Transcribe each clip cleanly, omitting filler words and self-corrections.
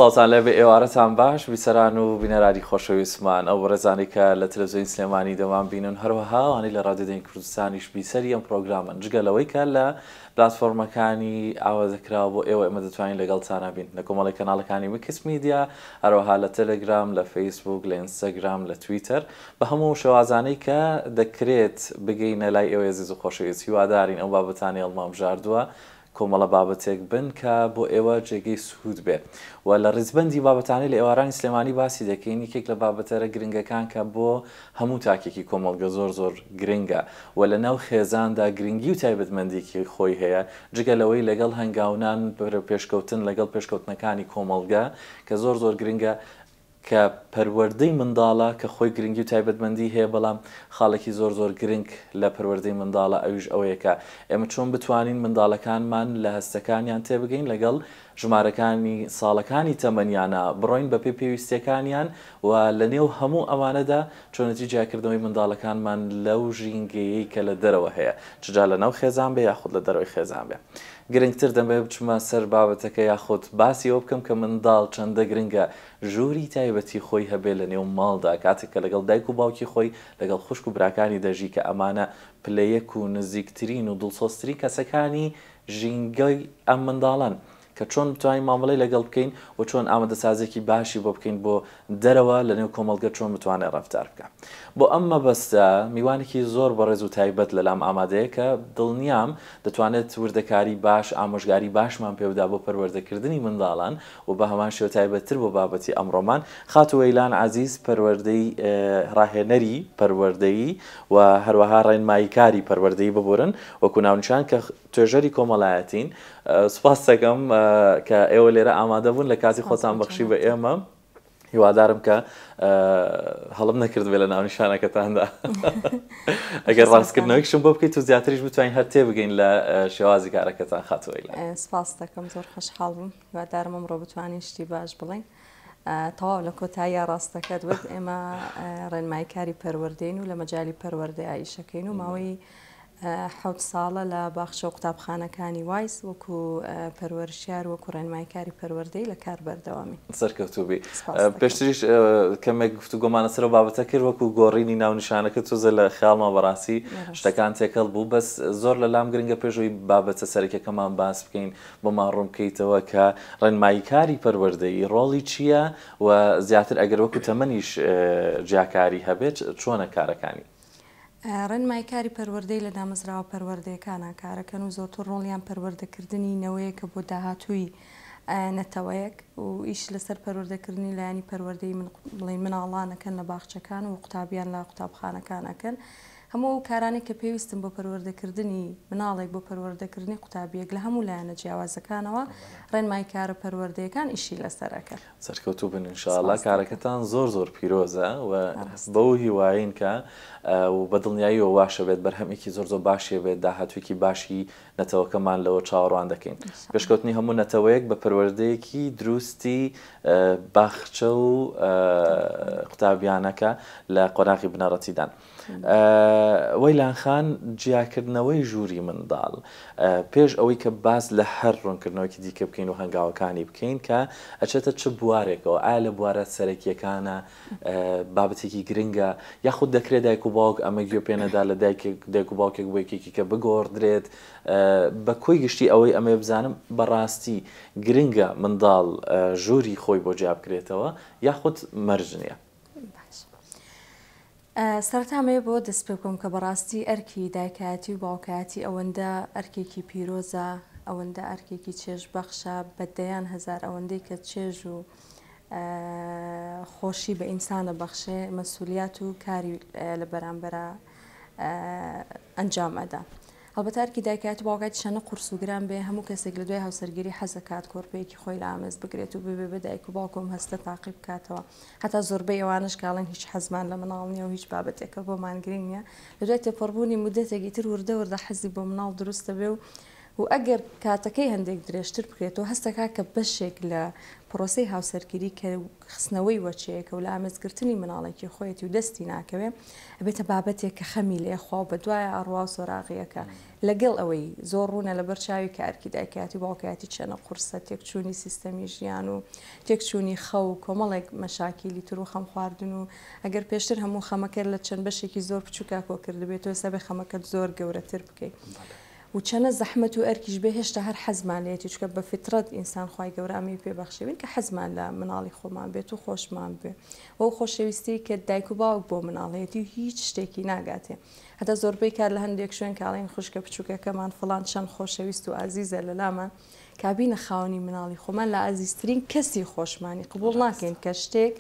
سڵاوتان لێبێ ئێوارەتان باش بیسەران و بینەرانی خۆشەویستمان ئەو بەڕێزانەی کە لە تەلەفزیۆنی سلێمانی دەمان بینن هەروەها ئەوانەی لە ڕادیۆ دەنگی کوردستانیش بیسەری ئەم پرۆگرامەن جگە لەوەی کە لە پلاتفۆرمەکانی ئاوازەکراوە بۆ ئێوە ئێمە دەتوانین لەگەڵتانا بین لە کۆمەڵی کەناڵەکانی میکس میدیا هەروەها لە تەلەگرام لە فەیسبوک لە ئینستاگرام لە تویتەر بە هەموو شێوازانەی کە دەکرێت بگەینە لای ئێوەی ئەزیز و خۆشەویست هیوادارین ئەو بابەتانەی هەڵمان بژاردووە کۆمەڵە بابەتێک بن کە بۆ ئێوە جێگەی سوود بێ و لە ڕیزبەندی بابەتانەی لە ئێوارانی سلێمانی باسی دەکەین یەکێک لە بابەتەرە گرنگەکان کە بۆ هەموو تاکێکی کۆمەڵگە زۆر زۆر گرنگە و لە ناو خێزاندا گرنگی و تایبەتمەندیی خۆی هەیە جگە لەوەی لەگەڵ هەنگاونان بەرەو پێشکەوتن لەگەڵ پێشکەوتنەکانی کۆمەڵگە کە زۆر زۆر گرنگە کە پەروەردەی منداڵە کە خۆی گرنگی و تایبەتمەندی هەیە، بەڵام خاڵێکی زۆر زۆر گرنگ لە پەروەردەی منداڵە ئەویش ئەوەیە کە ئێمە چۆن بتوانین منداڵەکانمان لە هەستەکانیان تێبگەین لەگەڵ ژمارەکانی ساڵەکانی تەمەنیانا بڕۆین بەپێی پێویستیەکانیان و لەنێو هەموو ئەمانەدا چۆنێتی جیاکردنەوەی منداڵەکانمان لەو ژینگەیەی کە لە دەرەوە هەیە چ جا لەناو خێزان بێ یاخود لە دەرەوەی خێزان بێ. گرنگتر دەمەوێت بچمە سەر بابەتەکە یاخود باسی ئەوە بکەم کە منداڵ چەندە گرنگە ژووری تایبەتی خۆی هەبێ لە نێو ماڵدا کاتێک کە لەگەڵ دایک و باوکی خۆی لەگەڵ خوشک و براکانی دەژی کە ئەمانە پلە یەک و نزیکترین و دڵسۆزترین کەسەکانی ژینگەی ئەم منداڵەن کە چۆن بتوانین مامەڵەی لەگەڵ بکەین و چۆن ئامادەسازیەکی باشی بۆ بکەین بۆ دەرەوە لەنێو کۆمەڵگە چۆن بتوانێت ڕەفتار بکا. بۆ ئەم مەبەستە میوانێکی زۆر بەڕێز و تایبەت لەلام ئامادەیە کە دڵنیام دەتوانێت وردەکاری باش ئامۆژگاری باشمان پێ بدا بۆ پەروەردەکردنی منداڵان و بە هەمان شێوە تایبەتتر بۆ بابەتی ئەمڕۆمان خاتوو وەیلان عەزیز پەروەردەی ڕاهێنەری پەروەردەیی و هەروەها ڕێنماییکاری پەروەردەیی ببورن وەکو ناونیشان کە توێژەری کۆمەڵایەتین. سوپاست دەکەم کە ئێوە لێرە ئامادە بوون لە کاتی خۆتان بەخشی بە ئێمە. هیوادارم کە هەڵم نەکردبێ لە ناونیشانەکەتاندا. ئەگەر ڕاستکردنەوەیشم بۆ بکەیت و زیاتریش بتوانین هەر تێبگەین لە شێوازی کارەکەتان خاتوو ئەیلان. سپاست دەکەم زۆر خۆشحاڵ بووم. هیوادارم ئەمڕۆ بتوانین شتی باش بڵێین. تەواو لە کۆتاییا ڕاستەکەت وت ئێمە ڕێنماییکاری پەروەردەین و لە مەجالی پەروەردەیا ئیشەکەین و ماوەی حەوت ساڵە لە باخچە و قوتابخانەکانی وایس وەکو پەروەرشیار وەکو ڕێنماییکاری پەروەردەیی لە کار بەردەوامین. سەرکەوتوو بی. پێشتریش کەمێک گفتوگۆمان لەسەر ئەو بابەتە کرد وەکو گۆڕینی ناونیشانەکە تۆزێ لە خەیاڵمان بەڕاستی شتەکان تێکەڵ بوو بەس زۆر لە لام گرنگە پێش ئەوەی بابەتە سەرەکیەکەمان باس بکەین بۆمان ڕوون بکەیتەوە کە ڕێنماییکاری پەروەردەیی ڕۆڵی چییە و زیاتر ئەگەر وەکو تەمەنیش جیاکاری هەبێت چۆنە کارەکانی؟ ڕێنمایی کاری پەروەردەی لە دامەزراوە پەروەردەیەکانا کارەکەن و زۆرتر ڕۆڵیان پەروەردەکردنی نەوەیەکە بۆ داهاتووی نەتەوەیەک و ئیش لەسەر پەروەردەکردنی لایەنی پەروەردەی من بڵێین مناڵان ئەکەن لە باخچەکان و قوتابیان لە قوتابخانەکان ئەکەن هەموو ئەو کارانەی کە پێویستن بۆ پەروەردەکردنی مناڵێک بۆ پەروەردەکردنی قوتابیەک لە هەموو لایەنە جیاوازەکانەوە ڕێنمایی کارە پەروەردەیەکان ئیشی لەسەر ئەکەن. سەرکەوتوو بن ان شاء اللە کارەکەتان زۆر زۆر پیرۆزە و بەو هیوایەین کە و بە دڵنیاییەوە واشە بێت بەرهەمێکی زۆر زۆر باشی بێت داهاتوویەکی باشی نەتەوەکەمان لەوە چاوەڕوان دەکەین پێشکەوتنی هەموو نەتەوەیەک بە پەروەردەیەکی دروستی باخچە و قوتابیانەکە لە قۆناغی بنەڕەتیدان. وەیلان خان، جیاکردنەوەی ژووری منداڵ، پێش ئەوەی کە باس لە هەر ڕوونکردنەوەکی دیکە بکەین و هەنگاوەکانی بکەین کە ئەچێتە چ بوارێکەوە، ئایا لە بوارە سەرەکییەکانە بابەتێکی گرنگە یاخود دەکرێت دایک و باوک ئەمە گوێ پێ نەدا لە دایکێک دایک و باوکێک بۆ یەکێکی کە بگۆڕدرێت بە کۆی گشتی ئەوەی ئەمەوێ بزانم بەڕاستی گرنگە منداڵ ژووری خۆی بۆ جیا بکرێتەوە یاخود مەرج نییە؟ سەرەتا ئەمەوێ بەوە دەست پێ بکەم کە بەڕاستی ئەرکی دایکایەتی و باوکایەتی ئەوەندە ئەرکێکی پیرۆزە، ئەوەندە ئەرکێکی چێژبەخشە، بە دەیان هەزار ئەوەندەی کە چێژ و خۆشی بە ئینسان ئەبەخشێ، مەسولیات و کاری لە بەرامبەرا ئەنجام ئەدا. هەڵبەتە ئەرکی دایکایەتی و باوکایەتی چەندە قورس و گران بێ، هەموو کەسێک لە دوای هاوسەرگیری حەزەکات کۆرپەیەکی خۆی لە ئامێز بگرێت و ببێ بە دایک و باوک و ئەم هەستە تاقی بکاتەوە. هەتا زۆربەی ئەوانەش کە ئەڵێن هیچ حەزمان لە مناڵ نییە و هیچ بابەتێکە بۆمان گرنگ نییە، لە دوای تێپەڕبوونی مودەتێک ئیتر وردە وردە حەزی بۆ مناڵ دروست دەبێ و و ئەگەر کاتەکەی هەندێک درێژتر بکرێتەوە هەست دەکات کە بەشێک لە پرۆسەی هاوسەرگیری کە خستنەوەی وەچەیەکە و لە ئامێزگرتنی مناڵێکی خۆیەتی و دەستی ناکەوێ ئەبێتە بابەتێک کە خەمی لێ خوا و بەدوایا ئەڕوا و سۆراغیەکە لەگەڵ ئەوەی زۆر ڕوونە لەبەر چاوی کە ئەرکی دایکایەتی و باوکایەتی چەنە قورسە تێکچوونی سیستەمی ژیان و تێکچوونی خەو و کۆمەڵێک مەشاکیلی تر و خەم خواردن و ئەگەر پێشتر هەموو خەمەکەت لە چەند بەشێکی زۆر بچووکا کۆ کردبێتەوە ئێستا بێ خەمەکەت زۆر گەورەتر بکەی. و چەنە زەحمەت و ئەرکیش بێ هێشتا هەر حەزمان لێیەتی چونکە بە فیتڕەت ئینسان خوای گەورە ئەمەی پێ بەخشیوین کە حەزمان لە مناڵی خۆمان بێت و خۆشمان بوێ و ئەو خۆشەویستیەی کە دایک و باوک بۆ مناڵ هەیەتی و هیچ شتێکی ناگاتێ هەتا زۆربەی کات لە هەندێک شوێن کە ئەڵێن خوشکە بچووکەکەمان فڵان چەند خۆشەویست و ئازیزە لەلامان کابینە خاوەنی مناڵی خۆمان لە ئازیزترین کەسی خۆشمانی قبوڵ ناکەین کە شتێک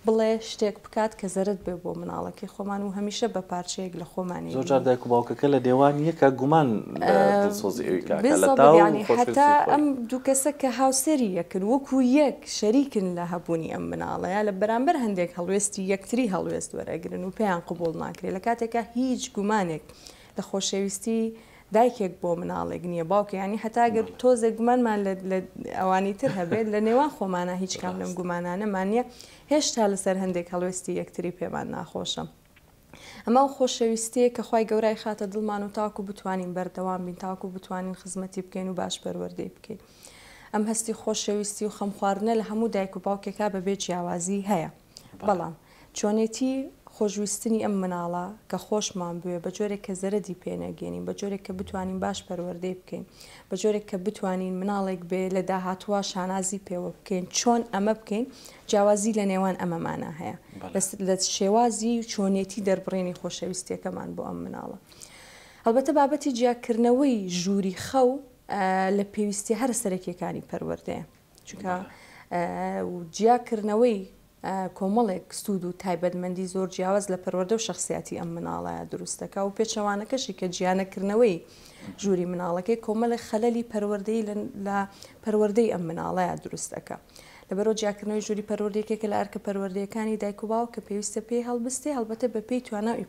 بڵێ شتێک بکات کە زەرەد بێ بۆ مناڵەکەی خۆمان و هەمیشە بە پارچەیەک لە خۆمانی زۆر جار دایک و باوکەکە لە نێوان یەکا گومان لە دڵسۆزی ئەوی کاکە لە تاو خۆشەویستی خۆی. ئەم دوو کەسە کە هاوسەری یەکن وەکو یەک شەریکن لە هەبوونی ئەم مناڵەیە لە بەرامبەر هەندێک هەڵوێستی یەکتری هەڵوێست وەرئەگرن و پێیان قبوڵ ناکرێ لە کاتێکا هیچ گومانێک لە خۆشەویستی دایکێک بۆ مناڵێک نییە باوکە یانی هەتا گەر تۆزێک گومانمان لە ئەوانی تر هەبێت لە نێوان خۆمانە هیچ کام لەم گومانانەمان نییە هێشتا لەسەر هەندێک هەڵوێستی یەکتری پێمان ناخۆشە. ئەمە ئەو خۆشەویستییە کە خوای گەورە ئەیخاتە دڵمان و تاکو بتوانین بەردەوام بین تاکو بتوانین خزمەتی بکەین و باش پەروەردەی بکەین. ئەم هەستی خۆشەویستی و خەمخواردنە لە هەموو دایک و باوکێکا بەبێ جیاوازی هەیە. بەڵام چۆنێتی خۆشویستنی ئەم مناڵە کە خۆشمان بوێ بە جۆرێک کە زەرەدی پێ نەگەێنین بە جۆرێک کە بتوانین باش پەروەردەی بکەین بە جۆرێک کە بتوانین مناڵێک بێ لە داهاتووا شانازی پێوە بکەین چۆن ئەمە بکەین جیاوازی لە نێوان ئەمەمانە هەیە لە شێوازی و چۆنێتی دەربڕینی خۆشەویستیەکەمان بۆ ئەم مناڵە. هەڵبەتە بابەتی جیاکردنەوەی ژووری خەو لە پێویستیە هەرە سەرەکیەکانی پەروەردەیە. چونکە جیاکردنەوەی کۆمەڵێک سوود و تایبەتمەندی زۆر جیاواز لە پەروەردە و شەخسیاتی ئەم مناڵەیا دروست دەکا و پێچەوانەکەشی کە جیانەکردنەوەی ژووری مناڵەکەی کۆمەڵێک خەلەلی پەروەردەیی لە پەروەردەی ئەم مناڵەیا دروست دەکا. لەبەرئەوە جیاکردنەوەی ژووری پەروەردە یەکێکە لە ئەرکە پەروەردەیەکانی دایک و باوک کە پێویستە پێی هەڵبستێ، هەڵبەتە بەپێی توانا و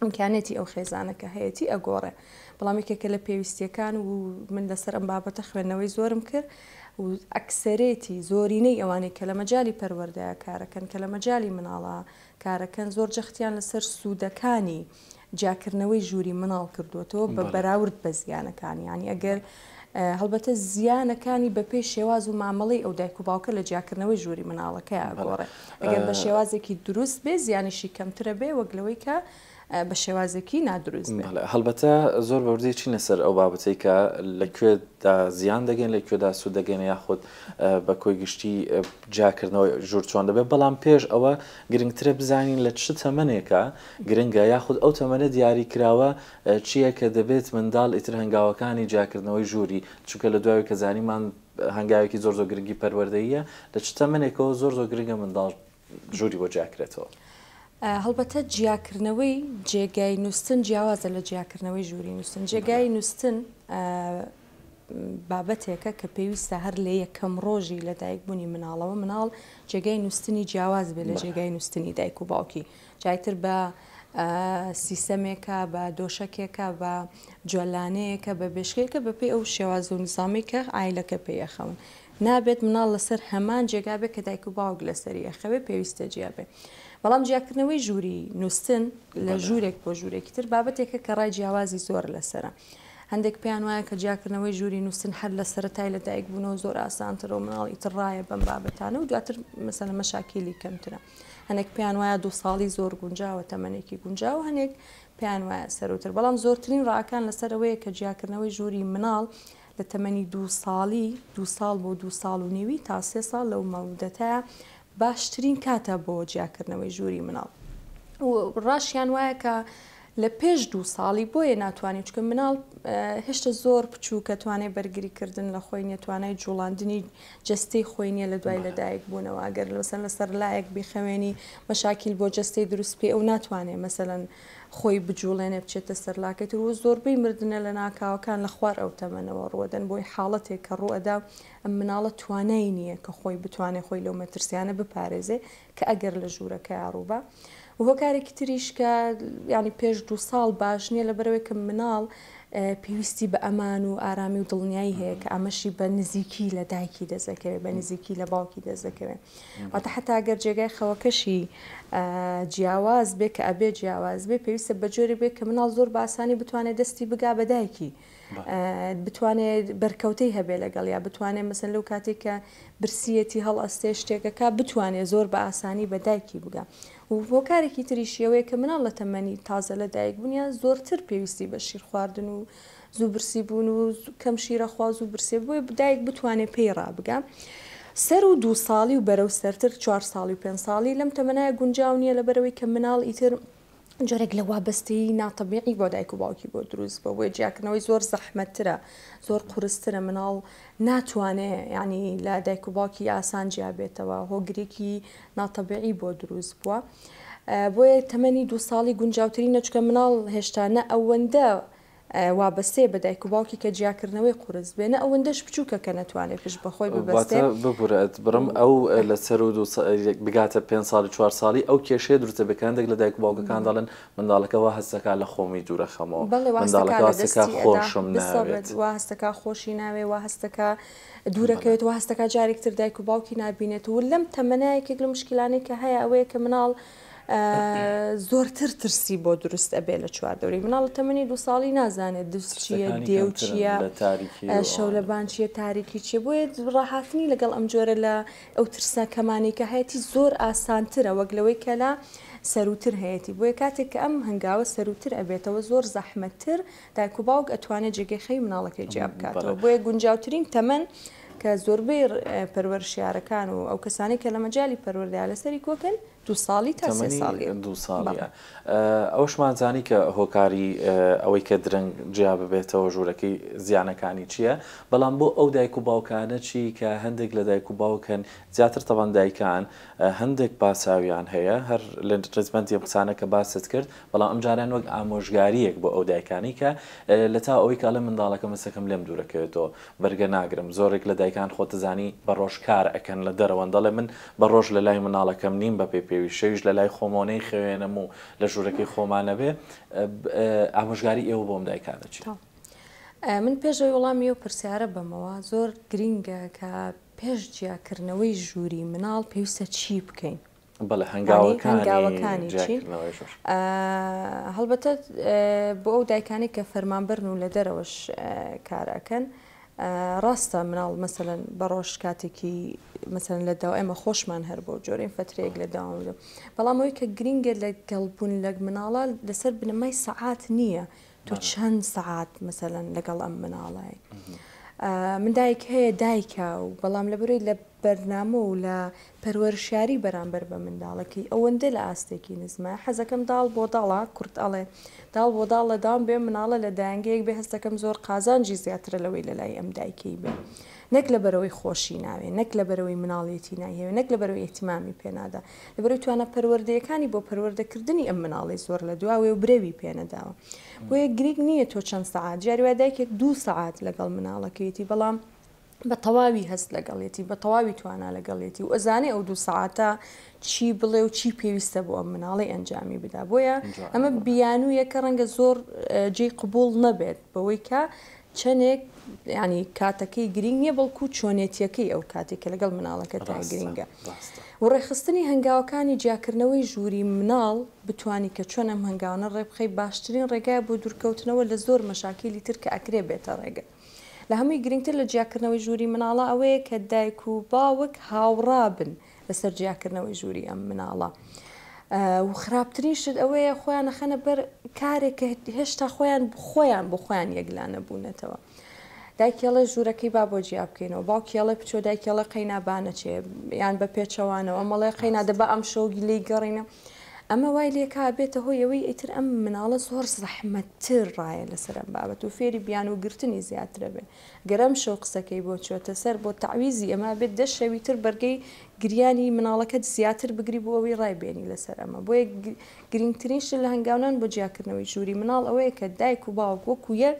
ئیمکانیەتی ئەو خێزانە کە هەیەتی ئەگۆڕێ، بەڵام یەکێکە لە پێویستیەکان و من لەسەر ئەم بابەتە خوێندنەوەی زۆرم کرد و ئەکسەرێتی زۆرینەی ئەوانەی کە لە مەجالی پەروەردەیا کارەکەن کە لە مەجالی مناڵا کارەکەن زۆر جەختیان لەسەر سوودەکانی جیاکردنەوەی ژووری مناڵ کردووەتەوە بە بەراورد بە زیانەکانی یانی ئەگەر هەڵبەتە زیانەکانی بەپێی شێواز و مامەڵەی ئەو دایک و باوکە لە جیاکردنەوەی ژووری مناڵەکەی ئەگۆڕێ ئەگەر بە شێوازێکی دروست بێ زیانیشی کەمترە بێ وەک لەوەی کە بە شێوازێکی نادروست بێ. بەڵێ هەڵبەتە زۆر بە وردی چینە سەر ئەو بابەتەی کە لە کوێدا زیان دەگەین لە کوێدا سوود دەگەینە یاخود بە کۆی گشتی جیاکردنەوەی ژوور چۆن دەبێت بەڵام پێش ئەوە گرنگترە بزانین لە چ تەمەنێکە گرنگە یاخود ئەو تەمەنە دیاری کراوە چییە کە دەبێت منداڵ ئیتر هەنگاوەکانی جیاکردنەوەی ژووری چونکە لە دوای کە زانیمان هەنگاوێکی زۆر زۆر گرنگی پەروەردەییە لە چ تەمەنێکەوە زۆر زۆر گرنگە منداڵ ژووری بۆ جیاکرێتەوە. هەڵبەتە جیاکردنەوەی جێگای نووستن جیاوازە لە جیاکردنەوەی ژووری نووستن. جێگای نووستن بابەتێکە کە پێویستە هەر لە یەکەم ڕۆژی لەدایکبوونی مناڵەوە مناڵ جێگای نووستنی جیاواز بێت لە جێگای نووستنی دایک و باوکی جایتر بە سیسەمێکە بە دۆشەکێکە بە جۆلانەیەکە بە بێشکەیەکە بەپێی ئەو شێواز و نیزامەی کە عایلەکە پێی ئەخەون نابێت مناڵ لەسەر هەمان جێگا بێت کە دایک و باوک لەسەری ئەخەوێ پێویستە جیا بێ بەڵام جیاکردنەوەی ژووری نووستن لە ژوورێک بۆ ژوورێکی تر بابەتێکە کە ڕای جیاوازی زۆر لەسەرە هەندێک پێیان وایە کە جیاکردنەوەی ژووری نووستن هەر لە سەرەتای لە دایک بوونەوە زۆر ئاسانترە و مناڵ ئیتر ڕایە بەم بابەتانە و دواتر مەسەلەن مەشاکیلی کەمترە. هەنێک پێیان وایە دوو ساڵی زۆر گونجاوە تەمەنێکی گونجاوە هەنێک پێیان وایە سەرووتر بەڵام زۆرترین ڕاکان لەسەر ئەوەیە کە جیاکردنەوەی ژووری مناڵ لە تەمەنی دوو ساڵی دوو ساڵ بۆ دوو ساڵ و نیوی تا سێ ساڵ لەو مەودەتایە باشترین کاتە بۆ جیاکردنەوەی ژووری مناڵ و ڕاشیان وایە کە لە پێش دوو ساڵی بۆیە ناتوانین چونکە مناڵ هێشتا زۆر بچووکە توانای بەرگری کردن لە خۆی نیە توانای جوڵاندنی جەستەی خۆی نیە لە دوای لەدایک بوونەوە ئەگەر مەسەن لەسەر لایەک بیخەوێنی مەشاکیل بۆ جەستەی دروست بکەی ئەو ناتوانێ مەسەلەن خۆی بجوڵێنێ بچێتە سەر لاکەی تر و زۆربەی مردنە لە ناکاوەکان لە خوار ئەو تەمەنەوە ڕووەدەن بۆی حاڵەتێک کە ڕووئەدا ئەم مناڵە توانای نییە کە خۆی بتوانێ خۆی لەو مەترسیانە بپارێزێ کە ئەگەر لە ژوورەکەیا ڕووبا و هۆکارێکی تریش کە یانی پێش دوو ساڵ باش نییە لەبەرئەوەی کە مناڵ. پێویستی بە ئەمان و ئارامی و دڵنیایی هەیە کە ئەمەشی بە نزیکی لە دایکی دەست دەکەوێت، بە نزیکی لە باوکی دەست دەکەوێت. واتە حەتا گەر جێگای خەوەکەشی جیاواز بێ کە ئەبێ جیاواز بێ پێویستە بە جۆرێک بێ کە مناڵ زۆر بە ئاسانی بتوانێت دەستی بگا بە دایکی بتوانێت بەرکەوتەی هەبێ لەگەڵ یا بتوانێت مەسەن لەو کاتێک کە برسیەتی هەڵئەستێ شتێکەکە بتوانێت زۆر بە ئاسانی بە دایکی بگا و هۆکارێکی تریشی ئەوەیە کە مناڵ لە تەمەنی تازە لە دایک بوونیا زۆرتر پێویستی بە شیر خواردن و زوو برسی بوون و کەم شیرەخوا زوو برسێ بۆیە دایک بتوانێ پێی ڕابگا. سەروو دوو ساڵی و بەرەو سەرتر چوار ساڵی و پێنج ساڵی لەم تەمەنایە گونجاو نییە لەبەرئەوەی کە مناڵ ئیتر جۆرێک لە وابەستەیی ناتەبیعی بۆ دایک و باوکی بۆ دروست بووە بۆیە جیاکردنەوەی زۆر زەحمەتترە زۆر قورسترە مناڵ ناتوانێ یانی لە دایک و باوکی ئاسان جیا بێتەوە هۆگرێکی ناتەبیعی بۆ دروست بووە بۆیە تەمەنی دوو ساڵی گونجاوترینە چونکە مناڵ هێشتا نە ئەوەندە وابەستەیە بە دایک و باوکی کە جیاکردنەوەی قورس بێ نە ئەوەندەش بچووکە کە نەتوانێ پشت بە خۆی ببەستێ. واتە ببورە ئەتبڕم ئەو لە سەروو دوو بگاتە پێنج ساڵی چوار ساڵی ئەو کێشەیە دروست دەبێت کە هەندێک لە دایک و باوکەکان دەڵێن منداڵەکە وا هەست دەکات لە خۆمی دوورەخەمەوە بەڵێ وا هەست منداڵەکە دەکا وا لە هەست دەکات دەستی ئەدا خۆشم بالضبط ناوێت. وا هەست دەکا خۆشی ناوێ وا هەست دەکا بەڵێ. دوورەکەوێت وا هەست دەکا جارێکی تر دایک و باوکی نابینێت و لەم تەمەنە یەکێک لەو مشکیلانەی کە هەیە ئەوەیە کە مناڵ زۆرتر ترسی بۆ دروست ئەبێ لە چواردەوری مناڵ لە تەمەنی دوو ساڵی نازانێت دز چییە ترسەکانی دێو کەمترن چییە لە تاریکی و ئەوانە. شەولەبان چییە تاریکی چییە بۆیە ڕاهاتنی لەگەڵ ئەم جۆرە لە ئەو ترسە کەمانەی کە هەیەتی زۆر ئاسانترە وەک لەوەی کە لە سەرووتر هەیەتی بۆیە کاتێک کە ئەم هەنگاوە سەرووتر ئەبێتەوە زۆر زەحمەتتر دایک و باوک ئەتوانێت جێگەی خەوی مناڵەکەی جیا بەڵێ. بکاتەوە بۆیە گونجاوترین تەمەن کە زۆربەی پەروەرشیارەکان و ئەو کەسانەی کە لە مەجالی پەروەردەیا لەسەری کۆکن دوو ساڵی تا سێ تەمەنی ساڵیە. دوو بەڵێ. ساڵیە. ئەوەشمان زانی کە هۆکاری ئەوەی کە درەنگ جیا ببێتەوە ژوورەکەی زیانەکانی چییە، بەڵام بۆ ئەو دایک و باوکانە چی کە هەندێک لە دایک و باوک هەن زیاتر تەبعەن دایکان هەندێک پاساویان هەیە هەر لە ڕیزبەندی ئەم قسانە کە باست کرد بەڵام ئەمجارەیان وەک ئامۆژگارییەک بۆ ئەو دایکانەی کە لە تاو ئەوەی کە ئەڵێ منداڵەکەم هەستەکەم لێم دوورەکەوێتەوە بەرگە ناگرم زۆرێک لە دایکان خۆتەزانی بە ڕۆژ کار ئەکەن لە دەرەوەن دەڵێ من بە ڕۆژ لە لای مناڵەکەم نیم بە پێی پێویست شەویش لە لای خۆمەوە نەیخەوێنم و لە ژوورەکەی خۆما نەبێ ئامۆژگاری ئێوە بۆ ئەم دایکانە چیە؟ من پێش ئەوەی وەڵامی ئەو پرسیارە بەمەوە زۆر گرینگە کە پێش جیاکردنەوەی ژووری مناڵ پێویستە چی بکەین؟ بەڵێ یانی هەنگاوەکانی هەنگاوەکانی چین؟ جیاکردنەوەی ژوور. هەڵبەتە بۆ ئەو دایکانەی کە فەرمانبەرن و لە دەرەوەش کار ئەکەن ڕاستە مناڵ مەسەلەن بە ڕۆژ کاتێکی مەسەلەن لە داو ئێمە خۆشمان هەر بۆ جۆرین فترەیەک لە داوام بەڵام ئەوەی کە گرینگە لەگەڵ بوون لەگ مناڵە لەسەر بنەمای سەعات نییە تۆ چەند سەعات مەسەلەن لەگەڵ ئەم مناڵای من دایک هەیە دایکە و بەڵام لەبەرەی لە بەرنامە و لە پەروەرشیاری بەرامبەر بە منداڵەکەی ئەوەندە لە ئاستێکی نزمە حەزەکەم داڵ بۆ داڵە کورد ئەڵێ داڵ بۆ داڵ لە داوم بێ مناڵە لە دایەنگەیەک بێ هەستەکەم زۆر قازانجی زیاترە لەوەی لە لای ئەم دایکەی بێ نەک لەبەرئەوەی خۆشی ناوێ نەک لەبەرئەوەی مناڵیەتی نایهەوێ نەک لەبەرئەوەی ئیهتیمامی پێ نادا لەبەرئەوەی توانا پەروەردەیەکانی بۆ پەروەردەکردنی ئەم مناڵەی زۆر لە دواوەیە و برەوی پێ نەداوە بۆیە گرینگ نییە تۆ چەند سەعات جاری وایە دایکێک دوو سەعات لەگەڵ مناڵەکەیەتی بەڵام بە تەواوی هەست لەگەڵیەتی بە تەواوی توانا لەگەڵیەتی و ئەزانێ ئەو دوو سەعاتە چی بڵێ و چی پێویستە بۆ ئەم مناڵەی ئەنجامی بدا بۆیە ئەمە بیانوویەکە ڕەنگە زۆر جێی قبوڵ نەبێت بەوەی کە چەنێک یانی کاتەکەی گرینگ نییە بەڵکو چۆنێتیەکەی ئەو کاتێک کە لەگەڵ مناڵەکەتا گرینگە و ڕێکخستنی هەنگاوەکانی جیاکردنەوەی ژووری مناڵ بتانی کە چۆن ئەم هەنگاوانە ڕێبخەی باشترین ڕێگایە بۆ دوورکەوتنەوە لە زۆر مەشاکیلی تر کە ئەکرێ بێتە ڕێگە لە هەمووی گرنگتر لە جیاکردنەوەی ژووری مناڵە ئەوەیە کە دایک و باوک هاوڕا بن لەسەر جیاکردنەوەی ژووری ئەم مناڵە و خراپترین شت ئەوەیە خۆیان ئەخەنە بەر کارێک کە هێشتا خۆیان خۆیان بۆ خۆیان یەکلا نەبوونەتەوە. دایکی ئەڵێ ژوورەکەی با بۆ جیا بکەینەوە، باوکی ئەڵێ بچۆ، دایکی ئەڵێ قەینا با نەچێ، یان بە پێچەوانەوە ئەم ئەڵێ قەینا دەبا ئەمشەو لێی گەڕینە. ئەمە وای لێکا ئەبێتە هۆی ئەوەی ئیتر ئەم مناڵە زۆر زەحمەتتر ڕایە لەسەر ئەم بابەت و فێری بیانووگرتنی زیاترە بێ. گەر ئەمشەو قسەکەی بۆ چۆتە سەر بۆ تەعویزی ئەمە ئەبێت دە شەوی تر بەرگەی گریانی مناڵەکەت زیاتر بگری بۆ ئەوەی ڕای بێنی لەسەر ئەمە بۆیە گرینگترین شت لە هەنگاونان بۆ جیاکردنەوەی ژووری مناڵ ئەوەیە کە دایک و باوک وەکو یەک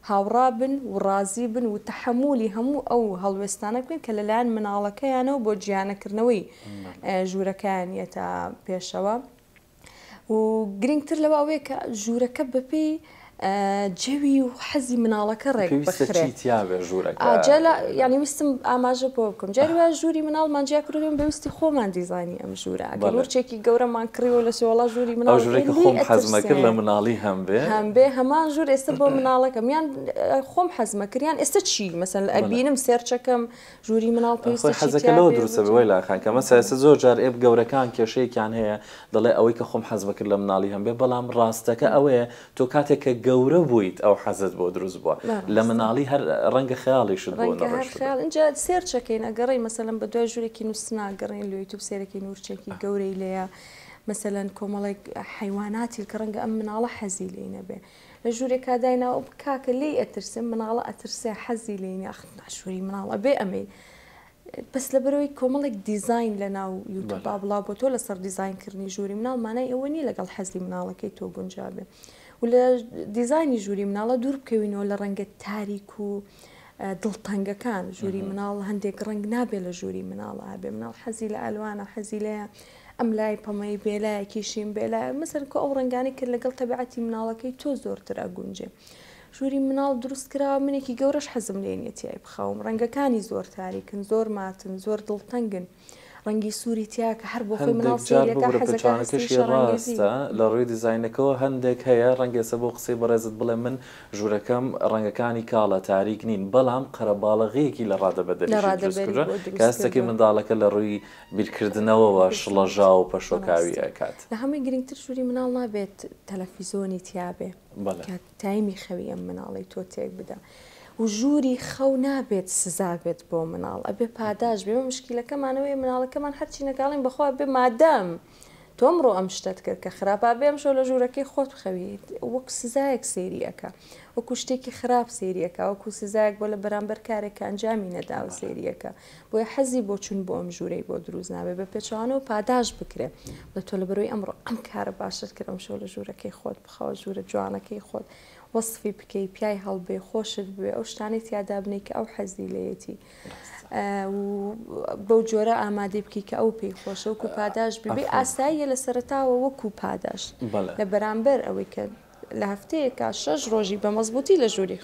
هاوڕا بن و ڕازی بن و تەحەمولی هەموو ئەو هەڵوێستانە بکەن کە لەلایەن مناڵەکەیانەوە بۆ جیانەکردنەوەی ژوورەکەیان یەتە پێشەوە. و گرنگتر لەوە ئەوەیە کە ژوورەکە بەپێی جەوی و حەزی مناڵەکە ڕێک پێویستە بخرێ. چی تیا بێ ژوورەکە؟ ئا جا لە یانی ویستم ئاماژە بەوە بکەم جاری وایە ژووری مناڵمان جیا کردووە بە ویستی خۆمان دیزاینی ئەم ژوورە ئەگەر بەڵێ. ورچێکی گەورەمان کڕیوە لە سێوەڵا ژووری ئەو مناڵەکەی ژوورەی کە لێی خۆم حەزمە کرد لە ئەترسێ. مناڵی هەم بێ. هەم بێ هەمان ژوور ئێستا بۆ مناڵەکەم یان خۆم حەزمە کرد یان ئێستا چی مەسەن بەڵێ. ئەبینم سێرچەکەم ژووری مناڵ خۆی پێویستە چی حەزەکە تیا لەوە بێ دروستە بێ بۆ وەیلا خان کە مەسە ئێستا زۆر جار ئێ گەورەکان کێشەیەکیان هەیە دەڵێ ئەوەی کە خۆم حەزمە کرد لە مناڵی هەم بێ بەڵام ڕاستەکە ئەوەیە تۆ کاتێک کە گەورە بوویت ئەو حەزت بۆ دروست بووە لە ڕاستە. مناڵی هەر ڕەنگە خەیاڵیشت بۆ ڕەنگە هەر نەڕۆیشتبێ. خەیاڵ ئینجا سێرچەکەین ئەگەڕێین مەسەلەن بە دوای ژوورێکی نووستنا ئەگەڕێین لە یوتیوب سێرەکەین ورچێکی گەورەی لێیە مەسەلەن کۆمەڵێک حەیواناتی کە ڕەنگە ئەم مناڵە حەزی لێی نەبێ لە ژوورێکا دایناوە کاکە لێی ئەترسێ مناڵە ئەترسێ حەزی لێی نیە ئەخ ژووری مناڵ ئەبێ ئەمەی بەس لەبەرئەوەی کۆمەڵێک دیزاین لەناو یوتوبا بڵاو بۆ تۆ لەسەر دیزاین کردنی ژووری مناڵ مانای ئەوە نییە لەگەڵ حەزی مناڵەکەی تۆ گونجابێ و لە دیزاینی ژووری مناڵە دوور بکەوینەوە لە ڕەنگە تاریک و دڵتەنگەکان ژووری مناڵ هەندێک ڕەنگ نابێ لە ژووری مناڵە هەبێ مناڵ حەزی لە ئەلوانە حەزی لێیە ئەم لای پەمەی بێ لایەکی شین بێ لایە مەسەلەن کۆ ئەو ڕەنگانەی کە لەگەڵ تەبیعەتی مناڵەکەی تۆ زۆرتر ئەگونجێ ژووری مناڵ دروست کراوە منێکی گەورەش حەزم لێ نیە تیای بخەوم ڕەنگەکانی زۆر تاریکن زۆر ماتن زۆر دڵتەنگن ڕەنگی سووری تیا کە هەر بۆ خۆی هەندێک مناڵ جار سەیری ئەکا ببورە حەزەکا هەستی پێچەوانەکەشی شەڕانگێزی. ڕاستە لە ڕووی دیزاینەکەوە هەندێک هەیە ڕەنگە ئێستا بۆ قسەی بەڕێزت بڵێ من ژوورەکەم ڕەنگەکانی کاڵە تاریک نین بەڵام قەرەباڵەغییەکی لە لە ڕادەبەدەریشی دروست ڕادەبەری کردووە بۆ کە دروست هەستەکەی کردووە. منداڵەکە لە ڕووی بیرکردنەوەوە بالضبط شڵەژاو و پەشۆکاوی ڕاستە ئەکات. لە هەمووی گرنگتر ژووری مناڵ نابێت تەلەفیزۆنی تیابێ بەڵێ. کە تایمی خەوی ئەم مناڵەی تۆ تێک بدا و ژووری خەو نابێت سزا بێت بۆ مناڵ ئەبێ پاداش بێ ئێمە مشکیلەکەمان ئەوەیە مناڵەکەمان هەرچی نەکاڵین بەخوا بێ مادام تۆ ئەمڕۆ ئەم شتەت کرد کە خراپە ئەبێ ئەمشەو لە ژوورەکەی خۆت بخەوی وەک سزایەک سەیری ئەکا وەکو شتێکی خراپ سەیری ئەکا وەکو سزایەک بۆ لە بەرامبەر کارێک کە ئەنجامی نەداوە سەیری ئەکا بۆیە حەزی بۆ چوون بۆ ئەم ژوورەی بۆ دروست نابێ بە پێچەوانەوە پاداشت بکرێ بڵێ تۆ لەبەرئەوەی ئەمڕۆ ئەم کارە باشەت کرد ئەمشەو لە ژوورەکەی خۆت بخەوە ژوورە جوانەکەی خۆت وەسفی بکەی پیای هەڵبێ خۆشت بوێ ئەو شتانەی تیا دابنێی کە ئەو حەزی لێیەتی و بەو جۆرە ئامادەی بکەی کە ئەو پێی خۆشە وەکو پاداشت ببی ئاساییە لە سەرەتاوە وەکو پاداشت لە بەرامبەر ئەوەی کە لە هەفتەیەکا شەش ڕۆژی بە مەزبووتی لە ژووری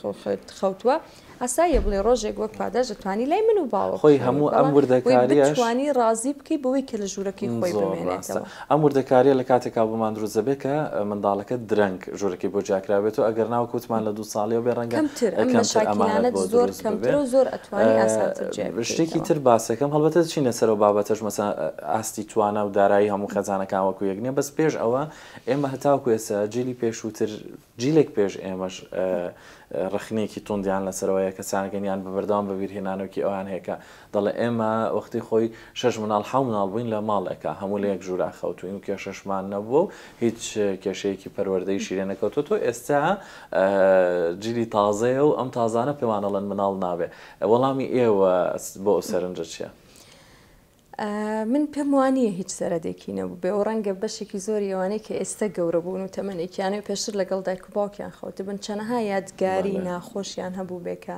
خەوتووە، ئاساییە بڵێ ڕۆژێک وەک پاداشت دەتوانی لای من و باوە خۆی بخەوی، هەموو ئەم بەڵام بۆی وردەکاریەش بتوانی ڕازی بکەی بەوەی کە لە ژوورەکەی خۆی زۆر ڕاستە بمێنێتەوە. ئەم وردەکاریە لە کاتێکا بۆمان دروست دەبێت کە منداڵەکە درەنگ ژوورەکەی بۆ جیاکرابێتەوە ئەگەر نا وەک وتمان لە دوو ساڵیەوە بێ ڕەنگە کەمتر ئەم کەمتر ئەمانەت مەشاکیلانەت بۆ زۆر دروست ببێ کەمترە و زۆر ئەتوانی ئاسانتر جیای شتێکی بکەیتەوە. تر باسەکەم هەڵبەتە دەچینە سەر ئەو بابەتەش مەسەلەن ئاستی توانا و دارایی هەموو خێزانەکان وەکو یەک نیە بەس پێش ئەوە ئێمە هەتاوەکو ئێستا جیلی پێشووتر جیلێک پێش ئێمەش ڕەخنەیەکی توندیان لەسەرەوەیە کەسانەکەن یان بە بەردەوام بەبیرهێنانەوەکی ئەوان هەیە کە دەڵێ ئێمە وەختی خۆی شەش مناڵ حەو مناڵ بووین لە ماڵێکا هەموو لە یەک ژوورا خەوتوین و کێشەشمان نەبووە و هیچ کێشەیەکی پەروەردەیشی لێ نەکەوتووە تۆ ئێستا جیلی تازەیە و ئەم تازانە پێمان ئەڵێن مناڵ نابێ وەڵامی ئێوە بۆ ئەو سەرنجە چییە؟ من پێم وانییە هیچ زەرەدێکی نەبووبێ و ڕەنگە بەشێکی زۆری ئەوانەی کە ئێستە گەورە بوون و تەمەنێکیانەوە پێشتر لەگەڵ دایک و باوکیان خەوتبن چەنەها یادگاری ناخۆشیان هەبووبێ کە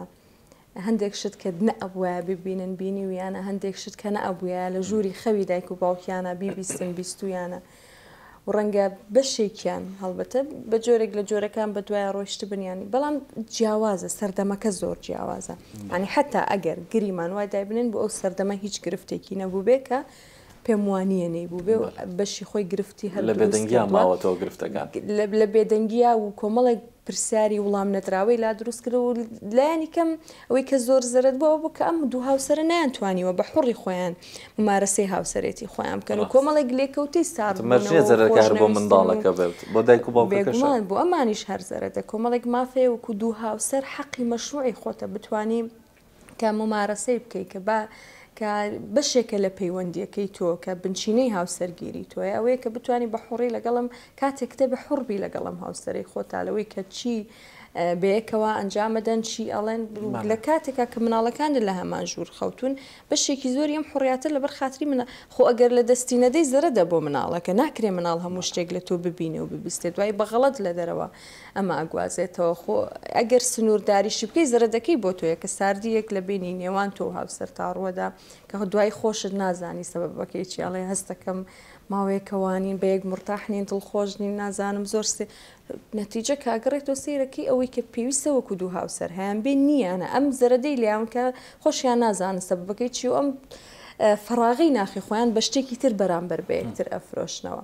هەندێک شت کە نەئەبوایە ببینن بینیویانە هەندێک شت کە نەئەبوویە لە ژووری خەوی دایک و باوکیانە بیبیستن بیستویانە و ڕەنگە بەشێکیان هەڵبەتە بە جۆرێک لە جۆرەکان بە دوای ڕۆیشتبن یانی بەڵام جیاوازە سەردەمەکە زۆر جیاوازە ینی حتا ئەگەر گریمان وای دایبنێن بۆ ئەو سەردەمە هیچ گرفتێکی نەبوو بێ کە پێم وانییە نەیبوو بێ و بەشی خۆی گرفتی هەر لە دروست بێدەنگیا کردووە ماوەتەوە گرفتەکان. لە بێدەنگیا و کۆمەڵێک پرسیاری وڵام نەدراوەی لا دروست کرد و لایەنی کەم ئەوەی کە زۆر زەرەد بوو ئەوە بوو کە ئەم دوو هاوسەرە نەیانتوانیوە بە حوڕی خۆیان مومارەسەی هاوسەرێتی خۆیان بکەن و ڕاستە. کۆمەڵێک لێکەوتەی مەرج نییە ساردبوونەوە و زەرەرەکە هەر بۆ خۆشنەویستن و منداڵەکە بێت، بۆ دایک و باوکەکەشە. بێگومان بۆ ئەمانیش هەر زەرەدە. کۆمەڵێک ماف هەیە وەکوو دوو هاوسەر حەقی مەشروعی خۆتە بتوانی کە مومارەسەی بکەی کە با کە بەشێکە لە پەیوەندییەکەی تۆ کە بنچینەی هاوسەرگیری تۆیە ئەوەیە کە بتوانی بە حوڕی لەگەڵم کاتێک دەبێ حوڕ بی لەگەڵم هاوسەرەی خۆتا لەوەی کە چی. بەیەکەوە ئەنجامەدەن چی ئەڵێن لە کاتێکا کە مناڵەکانت لە هەمان ژوور خەوتون بەشێکی زۆری ئەم حوڕیاتە لەبەر خاتری منە خۆ ئەگەر لە دەستی نەدەی زەرەدە بۆ مناڵەکە ناکرێ مناڵ هەموو شتێک لە تۆ ببینێ و ببیستێ دوای بە غەڵەت لە دەرەوە ئەمە ئەگوازێتەوە خۆ ئەگەر سنوورداریشی بکەی زەرەدەکەی بۆ تۆیە کە ساردییەک لە بینی نێوان تۆ و هاوسەرتا ڕووەدا کە دوای خۆشت نازانی سەبەبەکەی چیە ئەڵێ هەستەکەم ماوەیەکە وانین بە یەک مورتاح نین دڵخۆش نین نازانم زۆر سێ نەتیجە کە ئەگەڕێتەوە سەیرەکەی ئەوەی کە پێویستە وەکو دوو هاوسەر هەیان بێ نییانە ئەم زەرەدەی لێیان کە خۆشیان نازانن سەبەبەکەی چی و ئەم فەراغی ناخی خۆیان بە شتێکی تر بەرامبەر بە یەکتر ئەفرۆشنەوە.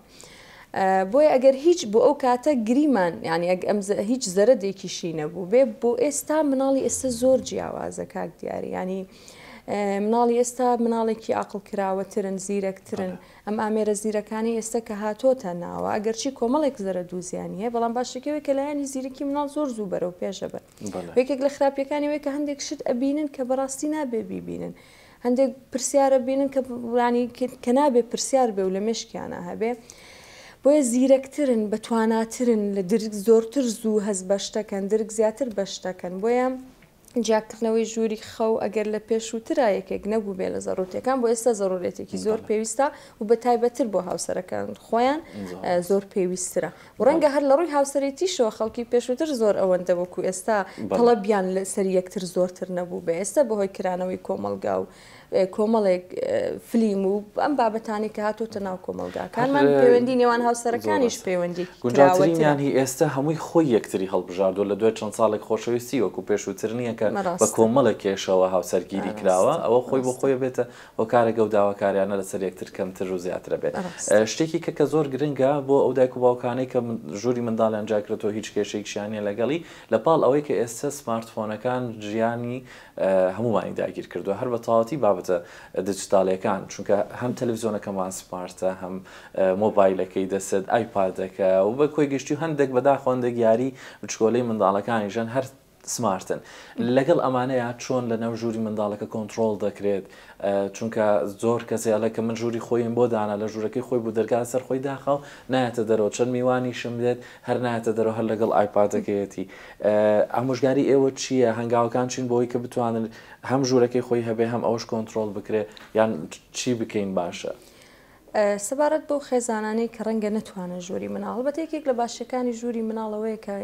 بۆیە ئەگەر هیچ بۆ ئەو کاتە گریمان یانی ئەگ ئەم هیچ زەرەدێکیشی نەبوو بێ بۆ ئێستا مناڵی ئێستا زۆر جیاوازە کاک دیاری ینی مناڵی ئێستا مناڵێکی عقل کراوەترن زیرەکترن ئەم ئامێرە زیرەکانەی ئێستا کە هاتۆتە ناوە ئەگەرچی کۆمەڵێک زەرەد و زیانی هەیە بەڵام باشەکەی ئەوەیە کە لایەنی زیرەکی مناڵ زۆر زوو بەرەو پێش ئەبەن و یەکێک لە خراپیەکانی ئەوەیە کە هەندێک شت ئەبینن کە بەڕاستی نابێ بیبینن هەندێک پرسیار ئەبینن کە ینی کە نابێ پرسیار بێ و لە مێشکیانە هەبێ بۆیە زیرەکترن بەتواناترن لە درک زۆرتر زوو هەست بە شتەکەن درک زیاتر بە شتەکەن بۆیە جیاکردنەوەی ژووری خەو ئەگەر لە پێشووترا یەکێک نەبووبێ لە زەڕوتەکان بۆ ئێستا زەڕورێتێکی زۆر پێویستە و بە تایبەتتر بۆ هاوسەرەکان خۆیان زۆر پێویسترە و ڕەنگە هەر لە ڕووی هاوسەرێتیشەوە خەڵکی پێشووتر زۆر ئەوەندە وەکو ئێستا تەڵەبیان لەسەر یەکتر زۆرتر نەبوو بە ئێستا بەهۆی کرانەوەی کۆمەڵگا و کۆمەڵێک فلیم و ئەم بابەتانەی کە هاتۆتە ناو کۆمەڵگاکانمان پەیوەندی نێوان هاوسەرەکانیش پەیوەندی گونجاوترینیان هی ئێستا هەمووی خۆی یەکتری هەڵبژاردووە لە دوای چەند ساڵێک خۆشەویستی وەکو پێشووتر نییە کە بە کۆمەڵێک کێشەوە هاوسەرگیری کراوە ئەوە خۆی بۆ خۆی بێتە هۆکارێک ئەو داواکاریانە لەسەر یەکتر کەمتر و زیاترە بێت شتێکی کە کە زۆر گرنگە بۆ ئەو دایک و باوکانەی کە ژووری منداڵیان جاکرێتەوە هیچ کێشەیەکیشیان نییە لەگەڵی لە پاڵ ئەوەی کە ئێستا سمارتفۆنەکان ژیانی هەموومانی داگیر کردووە هەر بە تەواوەتی بابەتە دیجیتاڵیەکان چونکە هەم تەلەفزیۆنەکەمان سمارتە هەم مۆبایلەکەی دەستت ئایپادەکە و بە کۆی گشتی و هەندێک بەداخەوە هەندێک یاری بچکۆلەی منداڵەکانیشن هەر سمارتن لەگەڵ ئەمانەیە چۆن لە ناو ژووری منداڵەکە کۆنتڕۆڵ دەکرێت چونکە زۆر کەسێ ئەڵێ کە من ژووری خۆیم بۆ دانا لە ژوورەکەی خۆی بوو دەرگا لەسەر خۆی داخا و نایەتە دەرەوە چەند میوانیشم دێت هەر نایەتە دەرەوە هەر لەگەڵ ئایپادەکەیەتی ئامۆژگاری ئێوە چییە هەنگاوەکان چین بۆی کە بتوانن هەم ژوورەکەی خۆی هەبێ هەم ئەوەش کۆنترۆڵ بکرێ یان چی بکەین باشە؟ سەبارەت بەو خێزانانەی کە ڕەنگە نەتوانن ژووری مناڵ هەڵبەتە یەکێک لە باشیەکانی ژووری مناڵ ئەوەیە کە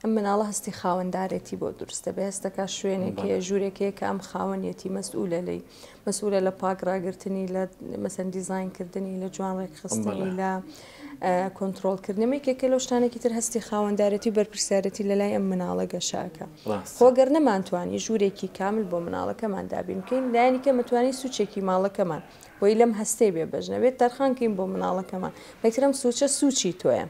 ئەم مناڵە هەستی خاوەندارێتی بۆ دروست دەبێ هەستەکا شوێنێک هەیە ژوورێک هەیە کە ئەم خاوەنیەتی مەسئولە لێی مەسئولە لە پاک ڕاگرتنی لە مەسەن دیزاین کردنی لە جوان ڕێکخستنی لە کۆنترۆڵکردنی ئەمە یەکێکە لەو شتانێکی تر هەستی خاوەندارێتی و بەرپرسیارێتی لە لای ئەم مناڵە گەشەکە خۆ گەر نەمانتوانی ژوورێکی کامل بۆ مناڵەکەمان دابین بکەین لایەنی کەم ئەتوانین سوچێکی ماڵەکەمان بۆی لەم هەستەی بێ بەش نەبێت تەرخان کەین بۆ مناڵەکەمان بەکرم سوچە سوچی تۆیە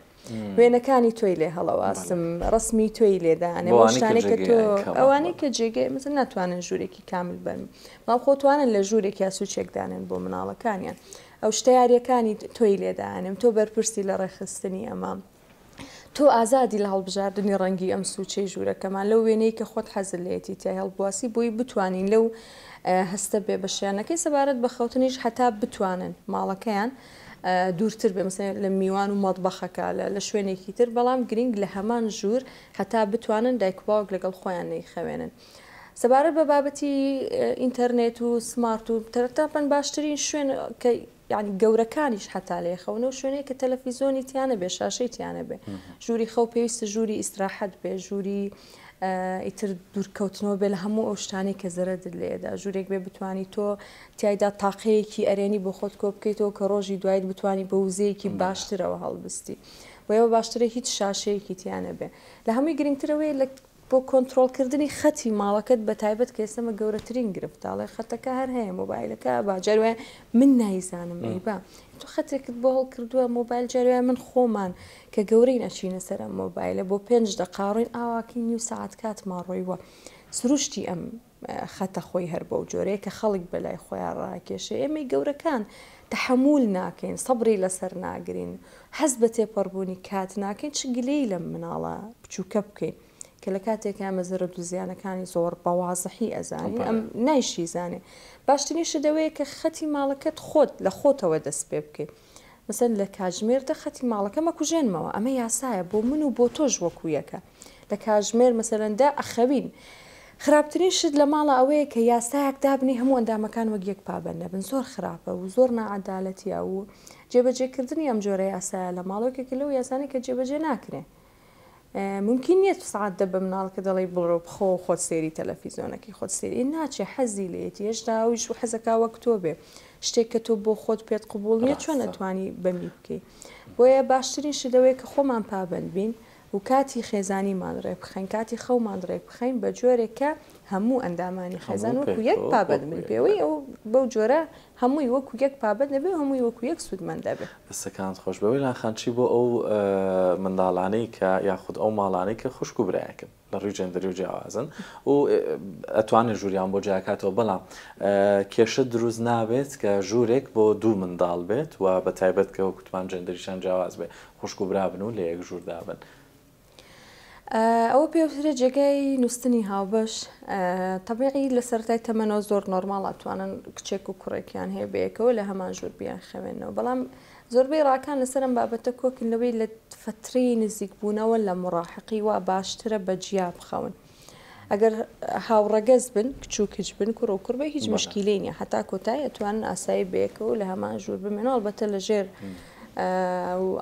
وێنەکانی تۆی لێ هەڵەواسم ڕسمی تۆی لێدانێ بۆ شتانێک کە تۆ ئەوانەی کە جێگەی مەسەن ناتوانن ژوورێکی کامل بن بەڵام خۆ توانن لە ژوورێک یا سوچێک دانێن بۆ مناڵەکانیان ئەو شتە یاریەکانی تۆی لێدانێم تۆ بەرپرسی لە ڕێکخستنی ئەمە تۆ ئازادی لە هەڵبژاردنی ڕەنگی ئەم سوچەی ژوورەکەمان لەو وێنەی کە خۆت حەزت لێیەتی تیای هەڵبواسی بۆی بتوانین لەو هەستە بێ بەشیانەکەی سەبارەت بە خەوتنیش هەتا بتوانن ماڵەکەیان دوورتر بێ مەسەلەن لە میوان و مەتبەخەکە لە شوێنێکی تر بەڵام گرینگ لە هەمان ژوور هەتا بتوانن دایک و باوک لەگەڵ خۆیان نەیخەوێنن. سەبارەت بە بابەتی ئینتەرنێت و سمارت و تەرەتاپەن باشترین شوێن کە یعنی گەورەکانیش حتا لێ خەون و شوێنێک کە تەلەفیزۆنی تیانە بێ شاشەی تیانە بێ ژووری خەو پێویستە ژووری ئیسراحەت بێ ژووری ئیتر دوورکەوتنەوە بێ لە هەموو ئەو شتانەی کە زەرەدت لێدا ژوورێک بێ بتانی تۆ تیایدا تاقەیەکی ئەرێنی بۆ خۆت کۆ بکەیتەوە کە ڕۆژی دوایت بتانی بە وزەیەکی باشترەوە هەڵبستی بۆیەوە باشترە هیچ شاشەیەکی تیا نەبێ لە هەمووی گرنگتر ئەوەیە لە بۆ کۆنترۆڵکردنی خەتی ماڵەکەت بە تایبەت کە ئێستا گەورەترین گرفتە ئەڵێ خەتەکە هەر هەیە مۆبایلەکە با جار وایە من نایزانم ئەی با تۆ خەتێکت بۆ هەڵکردووە مۆبایل جار وایە من خۆمان کە گەورەین ئەچینە سەر ئەم مۆبایلە بۆ پێنج دەقا ڕۆین ئاواکەی نیو سەعات کاتمان ڕۆیوە سروشتی ئەم خەتە خۆی هەر بەو جۆرەیە کە خەڵک بەلای خۆیان ڕاکێشێ ئێمەی گەورەکان تەحەمول ناکەین سەبری لەسەر ناگرین هەست بە تێپەڕبوونی کات ناکەین چ گلەیی لەم مناڵە بچووکە بکەین کە لە کاتێکا ئێمە زەرەد و زیانەکانی زۆر بە وازحی ئەزانین ئەم نایشی زانێ باشترین شت ئەوەیە کە خەتی ماڵەکەت خۆت لە خۆتەوە دەست پێ بکەی مەسەن لە کاتژمێر دە خەتی ماڵەکەم ئەکوژێنمەوە ئەمە یاسایە بۆ من و بۆ تۆش وەکو یەکە. لە کاژمێر مەسەلەن دە ئەخەوین. خراپترین شت لە ماڵا ئەوەیە کە یاسایەک دابنێی هەموو ئەندامەکان وەک یەک پابەند نەبن زۆر خراپە و زۆر ناعەدالەتیە و جێبەجێکردنی ئەم جۆرە یاسایە لە ماڵ یەکێکە لەو یاسانەی کە جێبەجێ ناکرێ. مومکین نیە تو سەعات دە بە مناڵەکە دەڵێی بڕۆ بخەوە خۆت سەیری تەلەفیزۆنەکەی خۆت سەیری ناچێ حەزی لێیەتی هێشتا ئەویش حەزەکا وەک تۆ بێ شتێک کە تۆ بۆ خۆت پێت قبوڵ نیە چۆن ڕاستە. ئەتوانی بەمی بکەی بۆیە باشترین شت ئەوەیە کە خۆمان پابەند بین و کاتی خێزانیمان ڕێکبخەین کاتی خەومان ڕێکبخەین بە جۆرێک کە هەموو ئەندامانی خێزان هەموو وەکو یەک پێکەوە پابەند وەکو بن یەک پێوەی بەلێ. ئەو بەو جۆرە هەمووی وەکو یەک پابەند دەبێ و هەمووی وەکو یەک سوودمەند دەبێ. دەستەکانت خۆش بێ وەیلان خان چی بۆ ئەو منداڵانەی کە یاخود ئەو ماڵانەی کە خوشک و برایەکن لە ڕووی جێندەری و جیاوازن و ئەتوانێت ژووریان بۆ جیاکاتەوە بەڵام کێشە دروست نابێت کە ژوورێک بۆ دوو منداڵ بێت و بە تایبەت کە وەکوتمان جێندەریشان جیاواز بێ خوشک و برا بن و لە یەک ژووردا بن. ئەوە پێوترێت جێگای نوستنی هاوبەش تەبیعی لە سەرەتای تەمەنەوە زۆر نۆرماڵ ئەتوانن کچێک و کوڕێکیان هەیە بەیەکەوە لە هەمان ژوور بیان خەوێنەوە بەڵام زۆربەی ڕاکان لەسەر ئەم بابەتە کۆکن لەوەی لە فەترەی نزیکبوونەوە لە مڕاحقی وا باشترە بە جیا بخەون ئەگەر هاوڕەگەز بن کچ و کچ بن کوڕ و کوڕ بێ هیچ مشکیلەی نیە هەتا کۆتایی ئەتوانن ئاسایی بەیەکەوە لە هەمان ژوور بمێنەوە ئەڵبەتە لە ژێر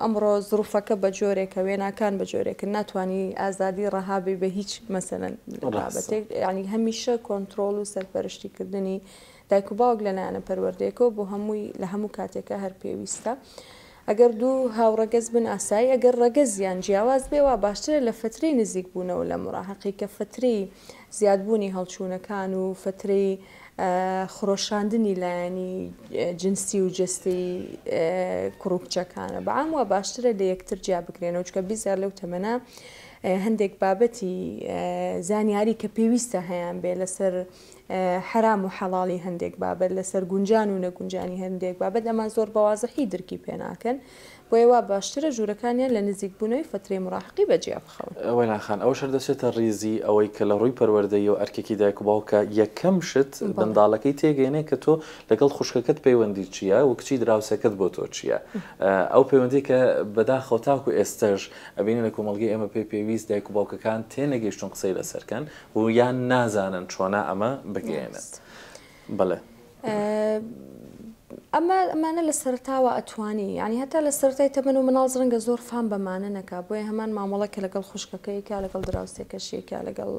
ئەمڕۆ زروفەکە بە جۆرێکە وێناکان بە جۆرێکن ناتوانانی ئازادی ڕەها بی بە هیچ مەسەلەن بابەتێک ینی هەمیشە کۆنتترۆل و سەرپەرشتیکردنی دایک و باوک لەلایەنە پەروەردەیەکەوە بۆ هەمووی لە هەموو کاتێکا هەر پێویستە. ئەگەر دوو هاوڕەگەز بن ئاسایی ئەگەر ڕەگەزیان جیاواز بێ وا باشترە لە فەترەی نزیک بوونەوە لە موراهەقی کە فەترەی زیادبوونی هەڵچوونەکان و فەترەی خرۆشاندنی لایەنی جنسی و جەستەیی کوڕ و کچەکانە بە عام وا باشترە لە یەکتر جیا بکرێنەوە چونکە بیزار لەو تەمەنە هەندێک بابەتی زانیاری کە پێویستە هەیان بێ لەسەر حەرام و حەڵاڵی هەندێک بابەت، لەسەر گونجان و نەگونجانی هەندێک بابەت، ئەمان زۆر بە وازحی درکی پێ ناکەن، بۆیە وا باشترە ژوورەکانیان لە نزیکبوونەوەی فەترەی موراهەقی بە جیا بخەون. وەیلان خان، ئەوەش هەر دەچێتە ڕیزی ئەوەی کە لە ڕووی پەروەردەییەوە ئەرکێکی دایک و باوکە یەکەم شت منداڵەکەی تێگەیەنێ کە تۆ لەگەڵ خوشکەکەت پەیوەندیت چییە و کچی دراوسێکەت بۆ تۆ چییە. ئەو پەیوەندییە کە بەداخەوە تاکو ئێستەش ئەبینین لە کۆمەڵگەی ئێمە پێی پێویست دایک و باوکەکان تێنەگەیشتوون قسەی لەسەر کەن، و یان نازانن چۆنا ئەمە بگەیەنن. بەڵێ. ئەمە ئەمانە لە سەرەتاوە ئەتوانی یعنی هەتا لە سەرەتای تەمەن و مناڵ ڕەنگە زۆر فام بەمانە نەکا بۆیە هەمان مامەڵە کە لەگەڵ خوشکەکەی کا لەگەڵ دراوسێکەشی کا لەگەڵ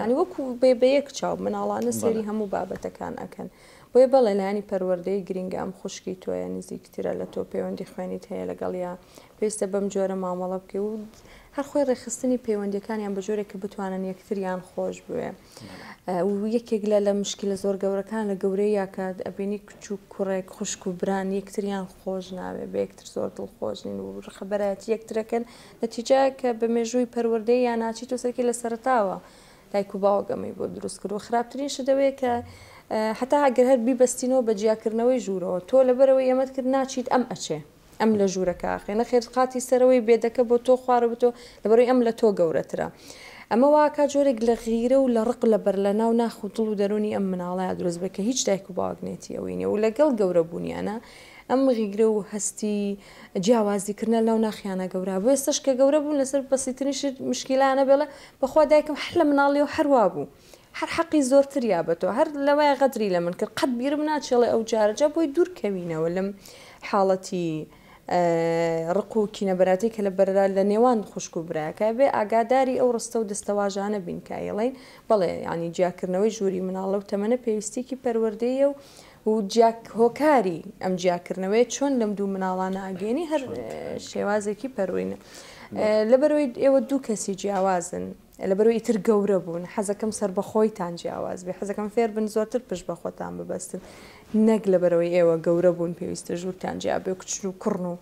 ینی وەکو بێ بە یەک چاو مناڵانە سەیری هەموو بابەتەکان ئەکەن بۆیە بەڵێ لایەنی پەروەردەی گرنگە ئەم خوشکی تۆیە نزیکترە لە تۆ پەیوەندی خوێنیت هەیە لەگەڵیا پێویستە بەم جۆرە مامەڵە بکەی و هەر خۆی ڕێکخستنی پەیوەندیەکانیان بە جۆرێک کە بتوانن یەکتریان خۆش بوێ و یەکێک لە لە مشکلە زۆر گەورەکان لە گەورەیە کە ئەبینی کچ و کوڕێک خوشک و بران یەکتریان خۆش ناوێ بە یەکتر زۆر دڵخۆش نین و ڕقەبەرایەتی یەکترەکەن نەتیجە کە بە مێژووی پەروەردەی یان ناچیت و سەرکی لە سەرەتاوە دایک و باوک ئەمەی بۆ دروست کردووە خراپترین شت ئەوەیە کە هەتا ئەگەر هەر بیبەستینەوە بە جیاکردنەوەی ژوورەوە تۆ لەبەرەوەی ئەمەت کرد ناچیت ئەم ئەچێ ئەم لە ژوورەکە ئاخێ نەخێر قاتی سەرەوەی بێدەکە بۆ تۆ خوارە بۆ تۆ لەبەرەوەی ئەم لە تۆ گەورەترە ئەمە واکا جۆرێک لە غیرە و لە ڕق لەبەر لە ناو ناخ و دڵ و دەروونی ئەم مناڵەیا دروست بێت کە هیچ دایک و باوک نێتی ئەوەی نیە و لەگەڵ گەورە بوونیانە ئەم غیرە و هەستی جیاوازی کردنە لەناو ناخیانە گەورە بوو ئێستاش کە گەورە بوون لەسەر بەسیترین شت مشکیلانە بێڵێ بەخوا دایکم هەر لە مناڵیەوە هەر وا بوو هەر حەقی زۆرتر یا بە تۆ هەر لەوەیە غەدری لە من کرد قەت بیرم ناچێڵێ ئەو جارە جا بۆی دوور کەوینەوە لەم حاڵەتی ڕق و کینەبەراتی کە لە بەرا لە نێوان خوشک و براکە بێ ئاگاداری ئەو ڕستە و دەستەواژانە بین کە ئەیڵێین بەڵێ یانی جیاکردنەوەی ژووری مناڵ لەو تەمەنە پێویستیەکی پەروەردەیە و و جیا هۆکاری ئەم جیاکردنەوەیە چۆن لەم دوو مناڵانە ئەگەێنی هەر شێوازێکی پەروینە لەبەرەوەی ئێوە دوو کەسی جیاوازن لەبەرەوەی ئیتر گەورە بوون حەزەکەم سەربەخۆیتان جیاواز بێ حەزەکەم فێر بن زۆرتر پشت بە خۆتان ببەستن نەک لەبەرەوەی ئێوە گەورە بوون پێویستە ژوورتان جیا بێ و کچن و کوڕن و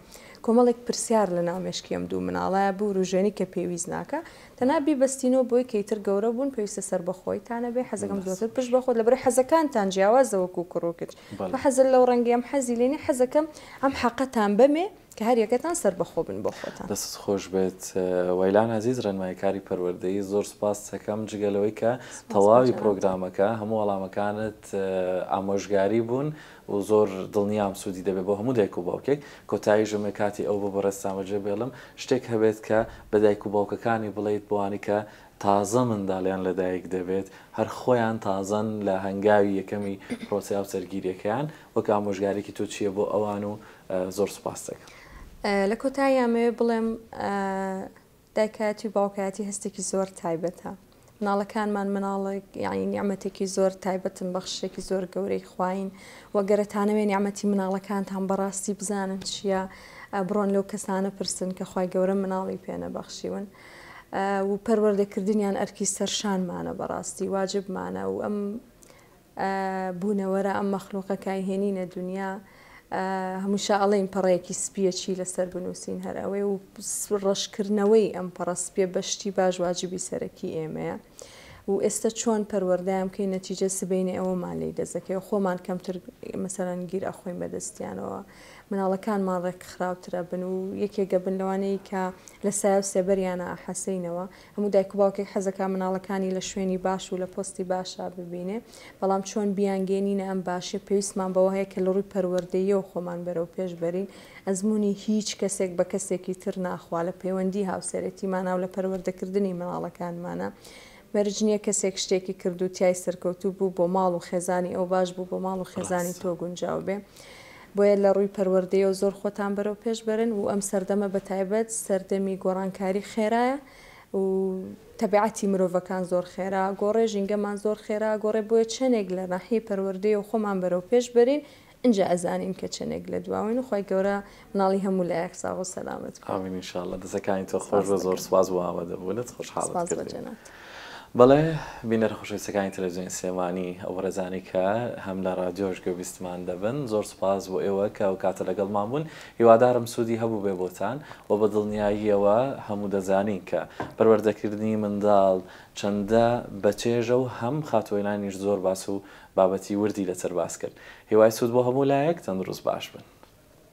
کۆمەڵێک پرسیار لە ناو مێشکی ئەم دوو مناڵە بوروژێنی کە پێویست ناکا تەنها بیبەستینەوە بۆی کە ئیتر گەورە بوون پێویستە سەربەخۆیتان هەبێ حەزەکەم زۆرتر پشت بە خۆت لەبەرئەوەی حەزەکانتان جیاوازە وەکو کوڕ و کچ تۆ حەزت لەو ڕەنگەی ئەم حەزی لێ نیە حەزەکەم ئەم حەقەتان بەمێ کە هەر یەکەتان سەربەخۆ بن بۆ خۆتان. دەستت خۆش بێت وەیلان ئازیز ڕێنماییکاری پەروەردەیی زۆر سوپاست دەکەم جگە لەوەی کە سوپاس بۆ تەواوی جەنابتان. پڕۆگرامەکە هەموو وەڵامەکانت ئامۆژگاری بوون. و زۆر دڵنیام سوودی دەبێت بۆ هەموو دایک و باوکێک. کۆتاییش ئەمەوێت کاتی ئەو بۆ بەڕێزتان بەجێ بێڵم، شتێک هەبێت کە بە دایک و باوکەکانی بڵێیت بۆوانی کە تازە منداڵیان لەدایک دەبێت، هەر خۆیان تازەن لە هەنگاوی یەکەمی پرۆسەی هاوسەرگیریەکەیان، وەک ئامۆژگاریەکی تۆ چییە بۆ ئەوان و زۆر سوپاست دەکەم. لە کۆتایی ئەمەوێ بڵێم دایکایەتی و باوکایەتی هەستێکی زۆر تایبەتە مناڵەکانمان مناڵێک یعنی نیعمەتێکی زۆر تایبەتن بەخششێکی زۆر گەورەی خواین و گەرە تانەوێ نیعمەتی مناڵەکانتان بەڕاستی بزانن چییە بڕۆن لەو کەسانە پرسن کە خوای گەورە مناڵی پێ نەبەخشیون و پەروەردەکردنیان ئەرکی سەرشانمانە بەڕاستی واجبمانە و ئەم بوونەوەرە ئەم مەخلوقە کە ئەیهێنینە دونیا هەمووشە ئەڵێین پەڕەیەکی سپیە چی لەسەر بنووسین هەر ئەوەیە و ڕەشکردنەوەی ئەم پەڕە سپیە بە شتی باش واجبی سەرەکی ئێمەیە و ئێستا چۆن پەروەردەیان بکەین نەتیجە سبەینێ ئەوەمان لی دەزەکەی خۆمان کەمتر مەسەلەن گیر ئەخۆین بەدەستیانەوە مناڵەکانمان ڕێکخراوترە بن و یەکێکە بن لەوانەیە کە لە سایە و سێبەریانە ئەحەسێینەوە هەموو دایک و باوکێک حەزەکا مناڵەکانی لە شوێنی باش و لە پۆستی باشا ببینێ، بەڵام چۆن بیانگەیەنینە ئەم باشیە پێویستمان بەوە هەیە کە لە ڕووی پەروەردەییەوە خۆمان بەرەو پێش بەرین، ئەزموونی هیچ کەسێک بە کەسێکی تر ناخوا لە پەیوەندی هاوسەرێتیمانا و لە پەروەردەکردنی مناڵەکانمانا. مەرج نییە کەسێک شتێکی کرد و تیای سەرکەوتوو بوو بۆ ماڵ و خێزانی ئەو باش بوو بۆ ماڵ و خێزانی ڕاستە. تۆ گونجاو بێ. بۆیە لە ڕووی پەروەردەیەوە زۆر خۆتان بەرەو پێش بەرن و ئەم سەردەمە بە تایبەت سەردەمی گۆڕانکاری خێرایە و تەبیعەتی مرۆڤەکان زۆر خێرا گۆڕێ، ژینگەمان زۆر خێرا گۆڕێ، بۆیە چەنێک لە ناحیەی پەروەردەیەوە خۆمان بەرەو پێش بەرین ئینجا ئەزانین کە چەنێک لە دواوەین و خوای گەورە مناڵی هەموو لایەک ساغ و سەلامەت بکات. ئامین ان شاء اللە دەستەکانی تۆ خۆش سپاس بێت زۆر دەکەم. سوپاس بۆ ئامادەبوونت خۆشحاڵت سپاس بۆ کردین. جەنابت. بەڵێ بینەرە خۆشەویستەکانی تەلەفزیۆنی سلێمانی، ئەو بەڕێزانەی کە هەم لە ڕادیۆش گوێبیستمان دەبن، زۆر سوپاس بۆ ئێوە کە ئەو کاتە لەگەڵمان بوون، هیوادارم سوودی هەبووبێ بۆتان و بە دڵنیاییەوە هەموو دەزانین کە پەروەردەکردنی منداڵ چەندە بەچێژە و هەم خاتوو ئۆیلانیش زۆر باس و بابەتی وردی لەسەر باس کرد. هیوای سوود بۆ هەموو لایەک، تەندروست باش بن.